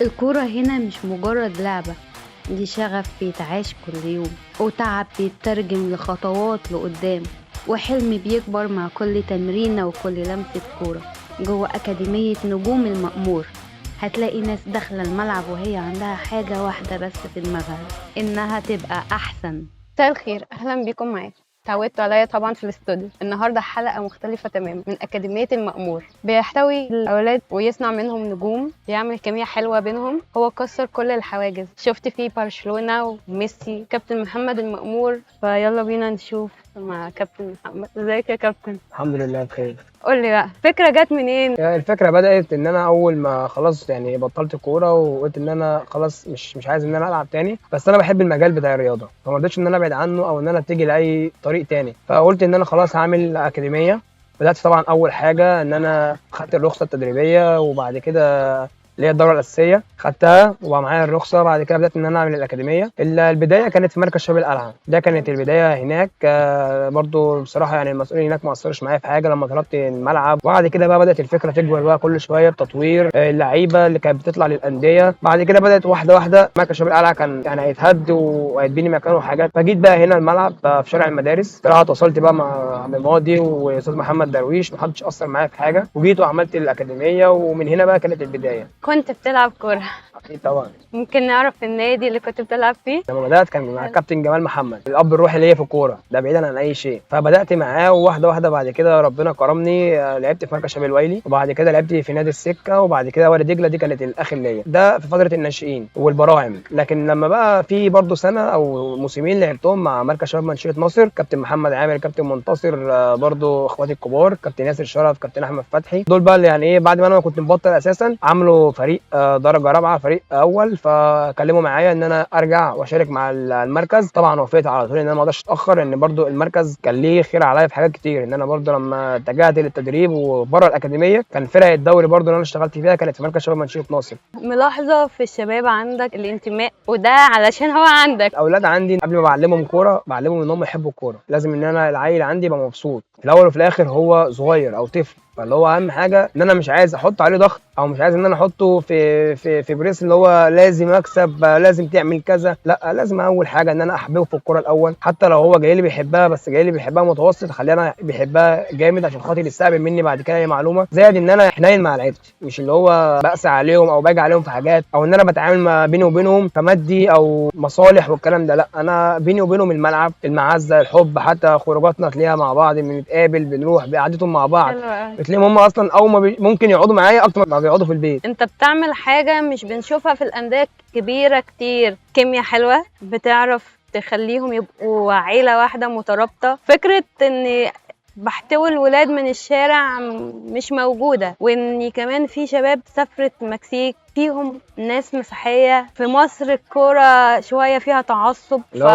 الكورة هنا مش مجرد لعبة، دي شغف بيتعاش كل يوم، وتعب بيترجم لخطوات لقدام، وحلم بيكبر مع كل تمرينة وكل لمسة كورة. جوه أكاديمية نجوم المأمور هتلاقي ناس داخلة الملعب وهي عندها حاجة واحدة بس في دماغها، إنها تبقى أحسن. مساء الخير، اهلا بيكم معايا. تعودتوا عليا طبعا في الاستوديو. النهارده حلقة مختلفة تماما من اكاديمية المأمور. بيحتوي الاولاد ويصنع منهم نجوم، بيعمل كيمياء حلوة بينهم. هو كسر كل الحواجز، شفت فيه برشلونة وميسي، كابتن محمد المأمور. فيلا بينا نشوف مع كابتن محمد. ازيك يا كابتن؟ الحمد لله بخير. قول لي بقى، الفكرة جت منين؟ يعني الفكرة بدات ان انا اول ما خلاص يعني بطلت الكورة وقلت ان انا خلاص مش عايز ان انا العب تاني، بس انا بحب المجال بتاع الرياضة، فما رضيتش ان انا ابعد عنه او ان انا اتجه لاي طريق تاني، فقلت ان انا خلاص هعمل اكاديمية. بدات طبعا اول حاجة ان انا خدت الرخصة التدريبية، وبعد كده اللي هي الدورة الاساسية خدتها وبقى معايا الرخصة. بعد كده بدات ان انا اعمل الاكاديمية. البداية كانت في مركز شباب القلعة، ده كانت البداية هناك. برضو بصراحة يعني المسؤولين هناك ما قصروش معايا في حاجة لما طلبت الملعب. وبعد كده بقى بدات الفكرة تكبر بقى كل شوية بتطوير اللعيبة اللي كانت بتطلع للاندية. بعد كده بدات واحدة واحدة. مركز شباب القلعة كان يعني هيتهد وهيتبني مكانه حاجات، فجيت بقى هنا الملعب في شارع المدارس. بصراحة اتواصلت بقى مع عم ماضي واستاذ محمد درويش، ما حدش قصر معايا في حاجة، وجيت وعملت الاكاديمية، ومن هنا بقى كانت البداية. كنت بتلعب كورة؟ اكيد طبعا. ممكن نعرف النادي اللي كنت بتلعب فيه؟ لما بدات كان مع الكابتن جمال محمد، الاب الروحي ليا في الكورة، ده بعيدا عن اي شيء. فبدات معاه واحدة واحدة، بعد كده ربنا كرمني، لعبت في مركز شباب الويلي، وبعد كده لعبت في نادي السكة، وبعد كده وادي دجله، دي كانت الاخر ليا، ده في فترة الناشئين والبراعم. لكن لما بقى في برضه سنة او موسمين لعبتهم مع مركز شباب منشيه ناصر، كابتن محمد عامر، كابتن منتصر، برضه اخواتي الكبار، كابتن ياسر شرف، كابتن احمد فتحي، دول بقى اللي يعني ايه بعد ما انا كنت مبطل اساسا عملوا فريق درجه رابعه، فريق اول، فكلموا معايا ان انا ارجع واشارك مع المركز. طبعا وافقت على طول ان انا ما اقدرش اتاخر، لان برضو المركز كان ليه خير عليا في حاجات كتير. ان انا برضو لما اتجهت للتدريب وبره الاكاديمية كان فرق الدوري برضو اللي انا اشتغلت فيها كانت في مركز شباب منشيه ناصر. ملاحظة في الشباب عندك الانتماء، وده علشان هو عندك. الاولاد عندي قبل ما بعلمهم كورة بعلمهم ان هم يحبوا الكورة. لازم ان انا العيل عندي يبقى مبسوط في الاول وفي الاخر، هو صغير او طفل، فاللي هو اهم حاجة ان انا مش عايز احط عليه ضغط، او مش عايز ان انا احطه في في في pressure اللي هو لازم اكسب، لازم تعمل كذا. لا، لازم اول حاجة ان انا احببه في الكورة الاول، حتى لو هو جاي لي بيحبها، بس جاي لي بيحبها متوسط، خليه انا بيحبها جامد عشان خاطر يستقبل مني بعد كده اي معلومة. زائد ان انا حنين مع لعيبتي، مش اللي هو بقسى عليهم او باجي عليهم في حاجات، او ان انا بتعامل ما بيني وبينهم كمادي او مصالح والكلام ده. لا، انا بيني وبينهم الملعب، المعزه، الحب، حتى خروجاتنا تلاقيها مع بعض، بنتقابل، بنروح بقعدتهم مع بعض، بتلاقيهم هم اصلا اول ما ممكن يقعدوا معايا اكتر ما بيقعدوا في البيت. انت بتعمل حاجة مش بنشوفها في الاندية الكبيرة كتير، كيمياء حلوة، بتعرف تخليهم يبقوا عيله واحدة مترابطة. فكرة ان بحتوي الولاد من الشارع مش موجودة، وان كمان في شباب سافرت المكسيك فيهم ناس مسيحية. في مصر الكورة شوية فيها تعصب، اللي هو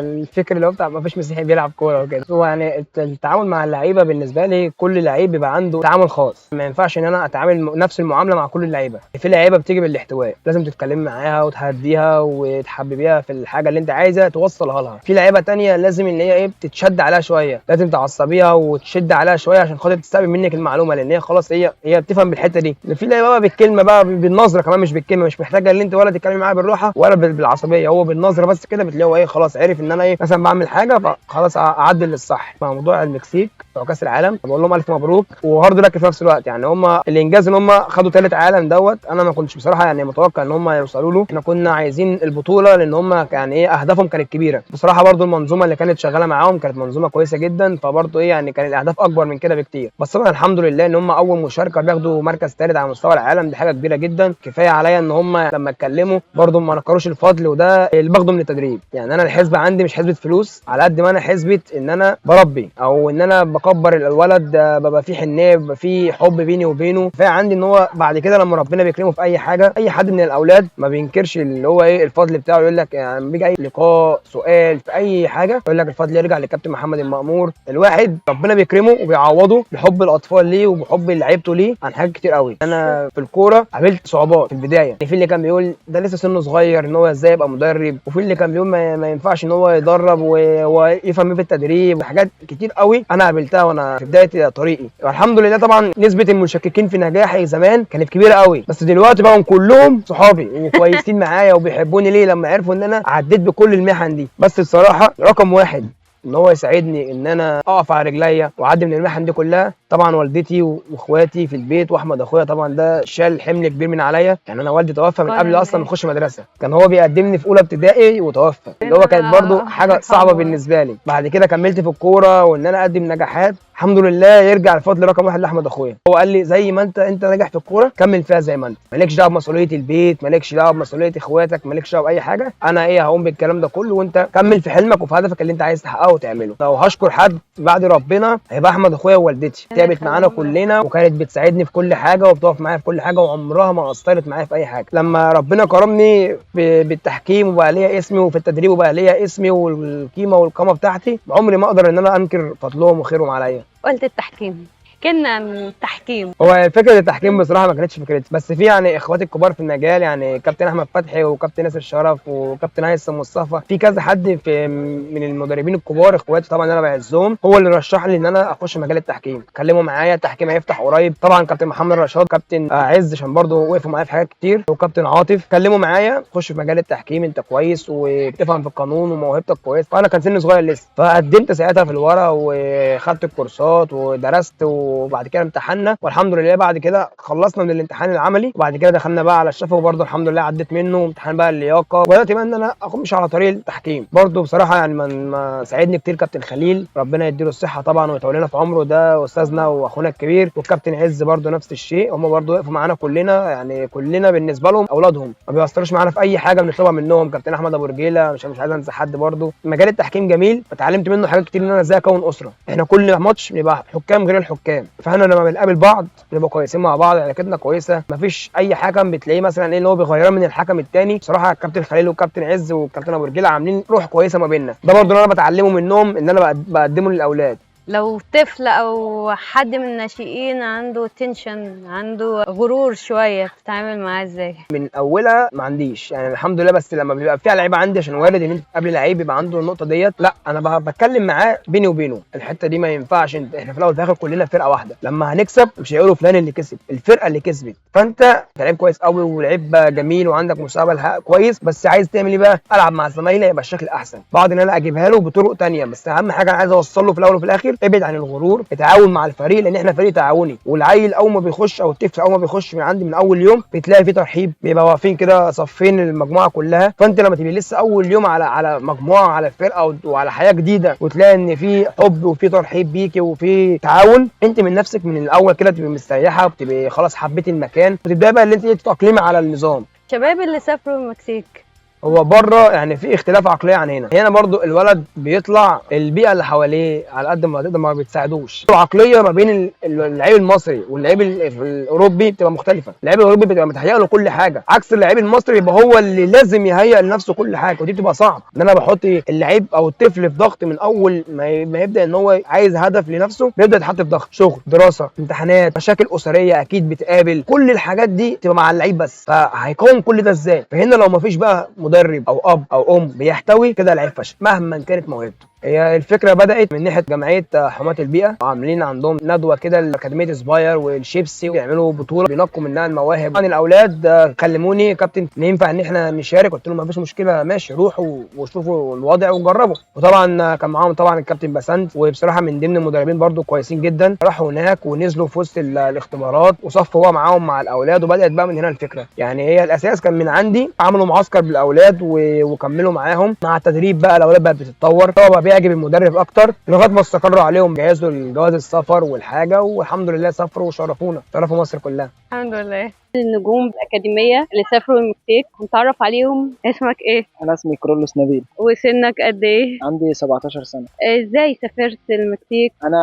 الفكر اللي هو بتاع ما فيش مسيحي بيلعب كورة وكده. هو يعني التعامل مع اللعيبة بالنسبة لي كل لعيب بيبقى عنده تعامل خاص، ما ينفعش ان انا اتعامل نفس المعاملة مع كل اللعيبة. في لعيبة بتيجي بالاحتواء، لازم تتكلمي معاها وتهديها وتحببيها في الحاجة اللي انت عايزه توصلها لها. في لعيبة تانية لازم ان هي ايه بتتشد عليها شوية، لازم تعصبيها وتشد عليها شوية عشان خاطر تستقبل منك المعلومة، لان هي خلاص هي بتفهم بالحتة دي. في لعيبة بقى بالكلمة بقى بالنظرة كمان، مش بالكلمة، مش محتاجه ان انت ولا تتكلمي معاه بالراحة ولا بالعصبيه، هو بالنظرة بس كده بتلاقيه ايه خلاص عرف ان انا ايه مثلا بعمل حاجة، فخلاص اعدل للصح. مع موضوع المكسيك بتوع كاس العالم بقول لهم الف مبروك و hard luck في نفس الوقت. يعني هم الانجاز ان هم خدوا ثالث عالم دوت، انا ما كنتش بصراحة يعني متوقع ان هم يوصلوا له. احنا كنا عايزين البطولة لان هم يعني ايه اهدافهم كانت كبيرة بصراحة. برضو المنظومة اللي كانت شغالة معاهم كانت منظومة كويسة جدا، فبرضو ايه يعني كان الاهداف اكبر من كده بكتير. بس طبعا الحمد لله ان هم اول مشاركة بياخدوا مركز ثالث على مستوى العالم، دي حاجة كبيرة جدا. كفاية عليا ان هم لما اتكلموا برضو ما نكروش الفضل، وده اللي باخده من التدريب. يعني انا الحسبة عندي مش حسبه فلوس، على قد ما انا حسبه ان انا بربي او ان انا بكبر الولد، ببقى فيه حنيه، ببقى فيه حب بيني وبينه. كفاية عندي ان هو بعد كده لما ربنا بيكرمه في اي حاجة، اي حد من الاولاد ما بينكرش اللي هو ايه الفضل بتاعه، يقول لك يعني لما بيجي اي لقاء سؤال في اي حاجة يقول لك الفضل يرجع للكابتن محمد المأمور. الواحد ربنا بيكرمه وبيعوضه بحب الاطفال ليه وبحب لعيبته ليه عن حاجات كتير قوي. انا في الكورة قابلت صعوبات في البداية، يعني في اللي كان بيقول ده لسه سنة صغير ان هو ازاي يبقى مدرب، وفي اللي كان بيقول ما ينفعش ان هو يدرب ويفهم ايه في التدريب، وحاجات كتير قوي انا قابلتها. قابلتها وانا في بداية طريقي. والحمد لله طبعا نسبه المشككين في نجاحي زمان كانت كبيرة قوي، بس دلوقتي بقوا كلهم صحابي وكويسين معايا وبيحبوني. ليه؟ لما عرفوا ان انا عديت بكل المحن دي. بس بصراحة رقم واحد ان هو يساعدني ان انا اقف على رجليا واعدي من المحن دي كلها طبعا والدتي واخواتي في البيت، واحمد اخويا طبعا ده شال حمل كبير من عليا. يعني انا والدي توفى من قبل اصلا ما اخش مدرسه، كان هو بيقدمني في اولى ابتدائي وتوفى، اللي هو كانت برضو حاجة صعبة بالنسبة لي. بعد كده كملت في الكورة وان انا اقدم نجاحات، الحمد لله يرجع الفضل رقم واحد لاحمد اخويا. هو قال لي زي ما انت ناجح في الكورة كمل فيها زي ما انت، مالكش دعوه بمسؤولية البيت، مالكش دعوه بمسؤولية اخواتك، مالكش دعوه باي حاجة، انا ايه هقوم بالكلام ده كله وانت كمل في حلمك وفي هدفك اللي انت عايز تحققه وتعمله. لو هشكر حد بعد ربنا هيبقى احمد اخويا ووالدتي، تعبت معانا كلنا وكانت بتساعدني في كل حاجة وبتقف معايا في كل حاجة وعمرها ما قصرت معايا في اي حاجة. لما ربنا كرمني بالتحكيم وبقى ليا اسمي، وفي التدريب وبقى ليا اسمي والقيمة والقامه بتاعتي، عمري ما اقدر ان انا انكر فضلهم وخيرهم عليا. قلت التحكيم، كنا التحكيم. هو فكرة التحكيم بصراحة ما كانتش فكرتي، بس في يعني اخواتي الكبار في المجال، يعني كابتن احمد فتحي وكابتن ياسر شرف وكابتن هيثم مصطفى، في كذا حد في من المدربين الكبار اخواتي طبعا انا بعزهم، هو اللي رشح لي ان انا اخش مجال التحكيم. اتكلموا معايا التحكيم هيفتح قريب، طبعا كابتن محمد رشاد، كابتن عز عشان برضه وقفوا معايا في حاجات كتير، وكابتن عاطف، اتكلموا معايا خش في مجال التحكيم انت كويس وبتفهم في القانون وموهبتك كويس. فانا كان سني صغير لسه، فقدمت ساعتها في الورق وخدت الكورسات ودرست، وبعد كده امتحنا والحمد لله. بعد كده خلصنا من الامتحان العملي، وبعد كده دخلنا بقى على الشفوي وبرده الحمد لله عديت منه، امتحان بقى اللياقة، وبدات بقى ان انا امشي على طريق التحكيم. برده بصراحة يعني ما ساعدني كتير كابتن خليل، ربنا يديله الصحة طبعا ويطولنا في عمره، ده استاذنا واخونا الكبير، والكابتن عز برده نفس الشيء، هم برده وقفوا معانا كلنا، يعني كلنا بالنسبة لهم اولادهم، ما بيقصروش معانا في اي حاجة بنطلبها منهم. كابتن احمد ابو رجيله، مش عايز انسى حد برده. مجال التحكيم جميل، اتعلمت منه حاجات كتير، ان انا ازاي اكون اسره. احنا كل ماتش بنبقى حكام غير الحكام، فاحنا لما بنقابل بعض بنبقى كويسين مع بعض، علاقتنا كويسة، مفيش اي حكم بتلاقيه مثلا ايه اللي هو بيغير من الحكم الثاني. بصراحة الكابتن خليل والكابتن عز والكابتن ابو رجيله عاملين روح كويسة ما بيننا، ده برده اللي انا بتعلمه منهم ان انا بقدمه للاولاد. لو طفل او حد من الناشئين عنده tension، عنده غرور شوية، بتتعامل معاه ازاي؟ من اولها ما عنديش يعني الحمد لله، بس لما بيبقى في لعيبة عندي، عشان وارد ان انت تقابل لعيب بيبقى عنده النقطة ديت، لا انا بتكلم معاه بيني وبينه، الحتة دي ما ينفعش، احنا في الاول وفي الاخر كلنا فرقه واحدة، لما هنكسب مش هيقولوا فلان اللي كسب، الفرقة اللي كسبت. فانت لعيب كويس قوي ولعيب جميل وعندك مستقبل كويس، بس عايز تعمل ايه بقى؟ العب مع زمايلي يبقى الشكل احسن. بعض ان انا اجيبها له بطرق ثانية، بس اهم حاجة انا عايز اوصل له في الاول وفي الاخر، ابعد عن الغرور، اتعاون مع الفريق، لان احنا فريق تعاوني. والعيل اول ما بيخش او الطفل اول ما بيخش من عندي من اول يوم بتلاقي فيه ترحيب، بيبقى واقفين كده صفين المجموعة كلها. فانت لما تبقي لسه اول يوم على مجموعة، على فرقه، وعلى حياة جديدة، وتلاقي ان في حب وفي ترحيب بيكي وفي تعاون، انت من نفسك من الاول كده تبقي مستريحه، وبتبقي خلاص حبيتي المكان، وتبداي بقى اللي انت تتاقلمي على النظام. الشباب اللي سافروا المكسيك، هو بره يعني في اختلاف عقلية عن هنا. هنا برضو الولد بيطلع البيئة اللي حواليه على قد ما تقدر ما بتساعدوش. العقلية ما بين اللعيب المصري واللعيب الاوروبي بتبقى مختلفة. اللعيب الاوروبي بتبقى متهيأ له كل حاجة، عكس اللعيب المصري يبقى هو اللي لازم يهيئ لنفسه كل حاجة، ودي بتبقى صعب. ان انا بحط اللعيب او الطفل في ضغط من اول ما يبدا ان هو عايز هدف لنفسه، بيبدا يتحط في ضغط شغل، دراسة، امتحانات، مشاكل اسرية اكيد بتقابل، كل الحاجات دي تبقى مع اللعيب بس، فهيقاوم كل ده ازاي؟ فهنا لو ما فيش بقى مدرب او اب او ام بيحتوي كده، لعيب فشل مهما كانت موهبته. هي الفكرة بدات من ناحية جمعية حماة البيئة، عاملين عندهم ندوه كده لاكاديميه سباير والشيبسي، بيعملوا بطوله بينقوا منها المواهب. عن الاولاد كلموني كابتن ينفع ان احنا نشارك؟ قلت لهم ما فيش مشكلة، ماشي، روحوا وشوفوا الوضع وجربوا. وطبعا كان معاهم طبعا الكابتن بسنت، وبصراحة من ضمن المدربين برده كويسين جدا، راحوا هناك ونزلوا في وسط الاختبارات وصفوا بقى معاهم مع الاولاد، وبدات بقى من هنا الفكرة. يعني هي الاساس كان من عندي، عملوا معسكر بالاولاد وكملوا معاهم مع التدريب بقى، الاولاد بقت بتتطور، هو بقى بيعجب المدرب اكتر، لغاية ما استقروا عليهم، جهزوا الجواز السفر والحاجة، والحمد لله سافروا وشرفونا، شرفوا مصر كلها الحمد لله. النجوم الاكاديمية اللي سافروا المكسيك هنتعرف عليهم. اسمك ايه؟ انا اسمي كرولوس نبيل. وسنك قد ايه؟ عندي 17 سنة. ازاي سافرت المكسيك؟ انا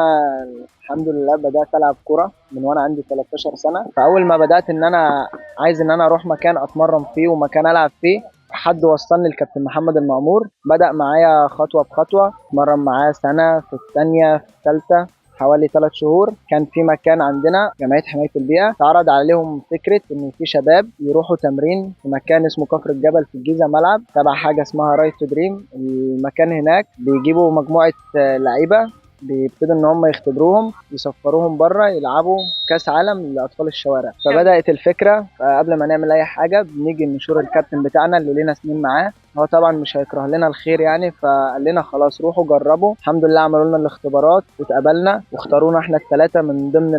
الحمد لله بدات العب كره من وانا عندي 13 سنة، فاول ما بدات ان انا عايز ان انا اروح مكان اتمرن فيه ومكان العب فيه، حد وصلني الكابتن محمد المعمور، بدأ معايا خطوة بخطوة، اتمرن معاه سنة، في الثانية، في الثالثة، حوالي 3 شهور. كان في مكان عندنا جمعية حماية البيئة، اتعرض عليهم فكرة إن في شباب يروحوا تمرين في مكان اسمه كفر الجبل في الجيزة، ملعب تبع حاجة اسمها Right to Dream. المكان هناك بيجيبوا مجموعة لعيبة بيبتدوا ان هم يختبروهم يسفروهم بره يلعبوا كاس عالم لاطفال الشوارع. فبدات الفكرة، قبل ما نعمل اي حاجة بنيجي نشور الكابتن بتاعنا اللي لينا سنين معاه، هو طبعا مش هيكره لنا الخير يعني، فقال لنا خلاص روحوا جربوا. الحمد لله عملوا لنا الاختبارات واتقبلنا واختارونا احنا الثلاثة من ضمن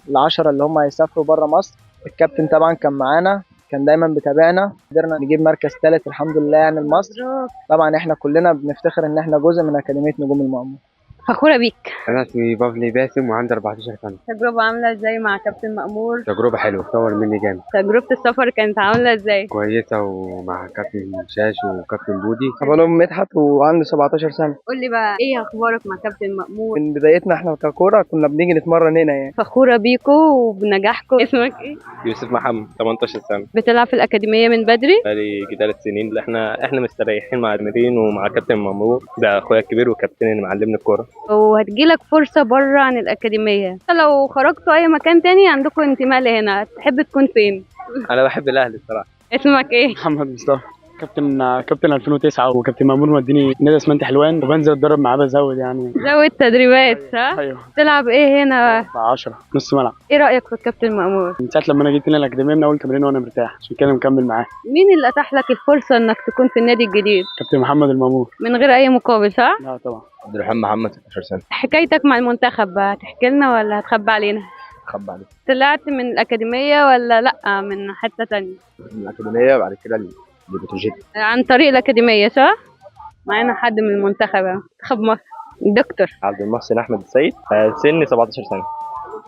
ال10 اللي هم هيسافروا بره مصر. الكابتن طبعا كان معانا، كان دايما بيتابعنا، قدرنا نجيب مركز ثالث الحمد لله يعني لمصر. طبعا احنا كلنا بنفتخر ان احنا جزء من اكاديمية نجوم المأمور. فخورة بيك. انا اسمي بافلي باسم وعندي 14 سنة. تجربه عامله ازاي مع كابتن مأمور؟ تجربه حلوة، طور مني جامد. تجربه السفر كانت عامله ازاي؟ كويسة، ومع كابتن شاش وكابتن بودي. انا مدحت وعندي 17 سنة. قول لي بقى ايه اخبارك مع كابتن مأمور؟ من بدايتنا احنا ككوره كنا بنيجي نتمرن هنا يعني. فخورة بيكو وبنجاحكم. اسمك ايه؟ يوسف محمد، 18 سنة. بتلعب في الاكاديمية من بدري؟ بقالي 3 سنين. احنا مستريحين مع المديرين ومع كابتن مأمور، ده اخويا الكبير وكابتن اللي معلمني الكورة. وهتجيلك فرصة بره عن الأكاديمية، لو خرجتوا أي مكان تاني عندكم انتماء لهنا، تحب تكون فين؟ أنا بحب الأهلي الصراحة. اسمك إيه؟ محمد مصطفى، كابتن 2009، وكابتن مأمور موديني نادي اسمنت حلوان، وبنزل اتدرب معاه بزود يعني. زود تدريبات صح؟ ايوه. تلعب ايه هنا؟ 10 نص ملعب. ايه رأيك في الكابتن مأمور؟ من ساعة لما انا جيت هنا الأكاديمية من أول تمرين وأنا مرتاح، عشان كده مكمل معاه. مين اللي أتاح لك الفرصة إنك تكون في النادي الجديد؟ كابتن محمد المأمور. من غير أي مقابل صح؟ لا طبعا. عبد الرحمن محمد، 16 سنة. حكايتك مع المنتخب هتحكي لنا ولا هتخبي علينا؟ هخبي عليك. طلعت من الأكاديمية ولا لأ من حتة تانية؟ من الأكاديمية بعد كده لبتروجيت. عن طريق الأكاديمية صح؟ معانا حد من المنتخب، منتخب مصر. دكتور عبد المحسن أحمد السيد، سني 17 سنة.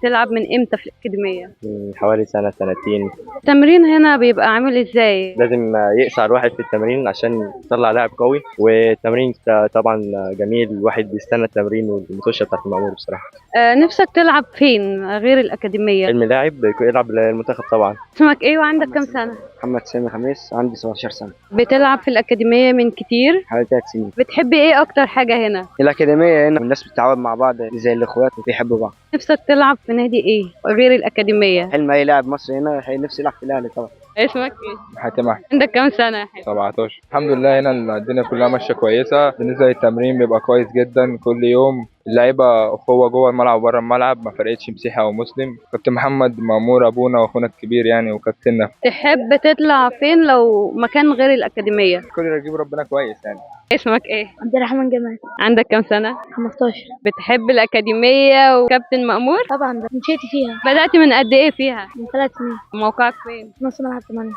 تلعب من امتى في الأكاديمية؟ من حوالي سنة سنتين. التمرين هنا بيبقى عامل ازاي؟ لازم يقسى الواحد في التمرين عشان يطلع لاعب قوي، والتمرين طبعا جميل، الواحد بيستنى التمرين والمتوشة بتاعت المأمور بصراحة. نفسك تلعب فين غير الأكاديمية؟ علم لاعب يلعب للمنتخب طبعا. اسمك ايه وعندك كام سنة؟ محمد سامي خميس، عندي 17 سنة. بتلعب في الأكاديمية من كتير؟ حوالي 3 سنين. بتحبي ايه أكتر حاجة هنا؟ الأكاديمية هنا والناس بتتعاون مع بعض زي الإخوات وبيحبوا بعض. نفسك تلعب في نادي ايه غير الأكاديمية؟ حلم أي لاعب مصري هنا نفسي يلعب في الأهلي طبعا. اسمك ايه؟ حاتم احمد. عندك كام سنة يا حاتم؟ 17. الحمد لله هنا الدنيا كلها ماشية كويسة، بالنسبة للتمرين بيبقى كويس جدا كل يوم، اللعيبة اخوه جوه الملعب وبره الملعب، ما فرقتش مسيحي او مسلم. كابتن محمد مأمور ابونا واخونا الكبير يعني وكابتننا. تحب تطلع فين لو مكان غير الأكاديمية؟ كل اللي يجيب ربنا كويس يعني. اسمك ايه؟ عبد الرحمن جمال. عندك كام سنة؟ 15. بتحب الأكاديمية وكابتن مأمور؟ طبعا، مشيت فيها. بدأت من قد ايه فيها؟ من 3 سنين. موقعك فين؟ نص ملعب 8.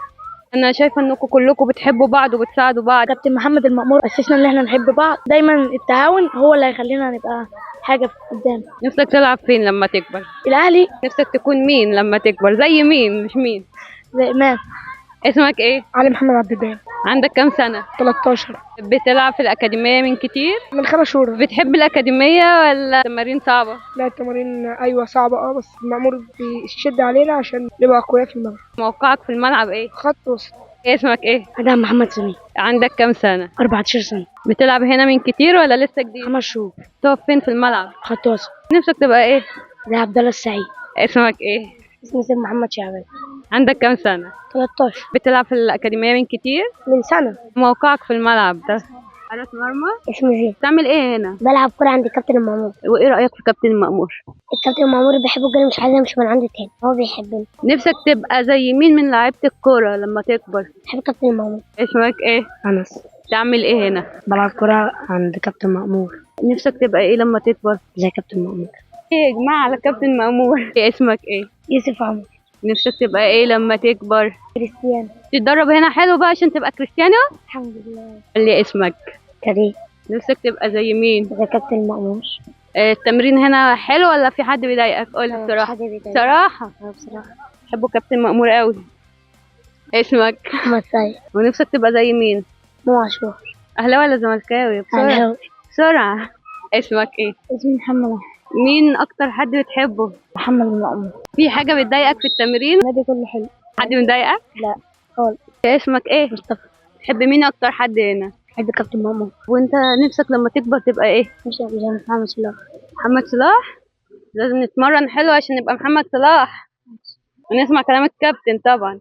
انا شايفه انكم كلكم بتحبوا بعض وبتساعدوا بعض. كابتن محمد المأمور اسسنا ان احنا نحب بعض، دايما التعاون هو اللي هيخلينا نبقى حاجة قدام. نفسك تلعب فين لما تكبر؟ الاهلي. نفسك تكون مين لما تكبر؟ زي مين مش مين؟ زي امام. اسمك ايه؟ علي محمد عبد الدايم. عندك كام سنة؟ 13. بتلعب في الأكاديمية من كتير؟ من 5 شهور. بتحب الأكاديمية ولا تمارين صعبة؟ لا التمارين أيوة صعبة بس المأمور بيشد علينا عشان نبقى أقوياء في الملعب. موقعك في الملعب ايه؟ خط وسط. اسمك ايه؟ أدهم محمد سمير. عندك كام سنة؟ 14 سنة. بتلعب هنا من كتير ولا لسه جديد؟ 5 شهور. تقف فين في الملعب؟ خط وسط. نفسك تبقى ايه؟ زي عبد الله السعيد. اسمك ايه؟ اسمي سيد محمد شعبان. عندك كام سنة؟ 13. بتلعب في الأكاديمية من كتير؟ من سنة. موقعك في الملعب ده؟ حارس مرمى. اسمي زين. بتعمل ايه هنا؟ بلعب كورة عند الكابتن المأمور. وايه رأيك في كابتن المأمور؟ الكابتن المأمور بيحب الجري، مش عايز امشي من عنده تاني، هو بيحبني. نفسك تبقى زي مين من لعيبة الكورة لما تكبر؟ بحب كابتن المأمور. اسمك ايه؟ أنس. بتعمل ايه هنا؟ بلعب كورة عند كابتن مأمور. نفسك تبقى ايه لما تكبر؟ زي كابتن مأمور. ايه يا جماعة على كابتن مأمور. إيه اسمك ايه؟ يوسف عمر. نفسك تبقى ايه لما تكبر؟ كريستيانو. تتدرب هنا حلو بقى عشان تبقى كريستيانو؟ الحمد لله. قول لي اسمك. كريم. نفسك تبقى زي مين؟ زي كابتن مأمور. التمرين هنا حلو ولا في حد بيضايقك؟ قول بصراحة. بصراحة. بصراحة. بحبه كابتن مأمور قوي. اسمك؟ محمد سيد. ونفسك تبقى زي مين؟ مو عاشور. اهلاوي ولا زملكاوي؟ بسرعة. اهلاوي. بسرعة. اسمك ايه؟ اسمي محمد. مين اكتر حد بتحبه؟ محمد المأمور. في حاجة بتضايقك في التمرين؟ النادي كله حلو. حد مضايقك؟ لا خالص. اسمك ايه؟ مصطفى. تحب مين اكتر حد هنا؟ بحب كابتن مأمور. وانت نفسك لما تكبر تبقى ايه؟ مش محمد صلاح. محمد صلاح؟ لازم نتمرن حلو عشان نبقى محمد صلاح ونسمع كلام الكابتن طبعا.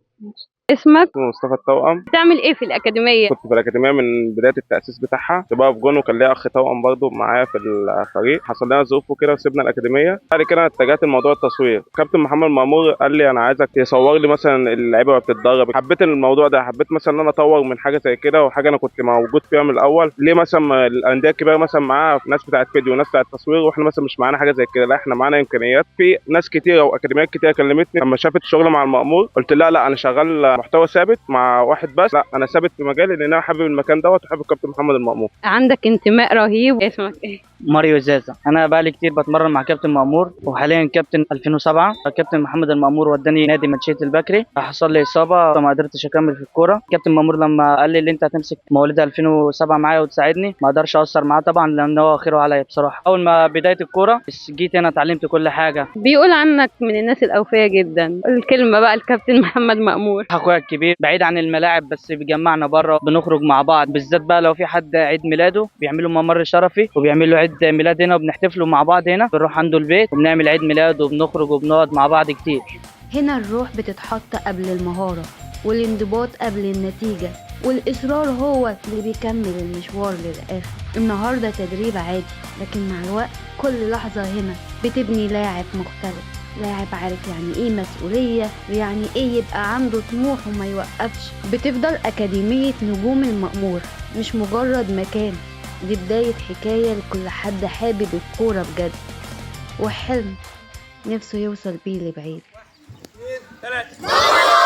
اسمك؟ اسمي مصطفى التوأم. بتعمل ايه في الأكاديمية؟ كنت في الأكاديمية من بداية التأسيس بتاعها، كنت بقف جون، وكان ليا أخ توأم برضه معايا في الفريق. حصل لنا ظروف وكده وسيبنا الأكاديمية. بعد كده اتجهت لموضوع التصوير. كابتن محمد مأمور قال لي أنا عايزك تصور لي مثلا اللعيبة وهي بتتدرب. حبيت الموضوع ده، حبيت مثلا إن أنا أطور من حاجة زي كده، وحاجة أنا كنت موجود فيها من الأول. ليه مثلا الأندية الكبيرة مثلا معاها ناس بتاعت فيديو وناس بتاعت تصوير، وإحنا مثلا مش معانا حاجة زي كده؟ لا، إحنا معانا إمكانيات. في ناس كتيرة وأكاديميات كتيرة كلمتني لما شافت شغل مع المأمور، قلت لها لا، انا شغال محتوى ثابت مع واحد بس، لا انا ثابت في مجالي لان انا حابب المكان دوت وحابب الكابتن محمد المأمور. عندك انتماء رهيب. اسمك ايه؟ ماريو زازا. انا بقالي كتير بتمرن مع كابتن مأمور، وحاليا كابتن 2007. كابتن محمد المأمور وداني نادي منشية البكري، حصل لي اصابه فما قدرتش اكمل في الكورة. كابتن مأمور لما قال لي اللي انت هتمسك مواليد 2007 معايا وتساعدني، ما اقدرش اقصر معاه طبعا لان هو خيره عليا بصراحة. اول ما بداية الكورة جيت هنا اتعلمت كل حاجة. بيقول عنك من الناس الأوفية جدا. الكلمة بقى الكابتن محمد مأمور. اخويا الكبير بعيد عن الملاعب بس بيجمعنا بره، بنخرج مع بعض، بالذات بقى لو في حد عيد ميلاده بيعملوا ممر شرفي وبيعملوا عيد ميلاد هنا وبنحتفلوا مع بعض هنا، بنروح عنده البيت وبنعمل عيد ميلاد وبنخرج وبنقعد مع بعض كتير. هنا الروح بتتحط قبل المهارة، والانضباط قبل النتيجة، والإصرار هو اللي بيكمل المشوار للآخر. النهاردة تدريب عادي، لكن مع الوقت كل لحظة هنا بتبني لاعب مختلف، لاعب عارف يعني ايه مسؤولية، ويعني ايه يبقى عنده طموح وما يوقفش. بتفضل أكاديمية نجوم المأمور مش مجرد مكان، دي بداية حكاية لكل حد حابب الكورة بجد وحلم نفسه يوصل بيه لبعيد. 3.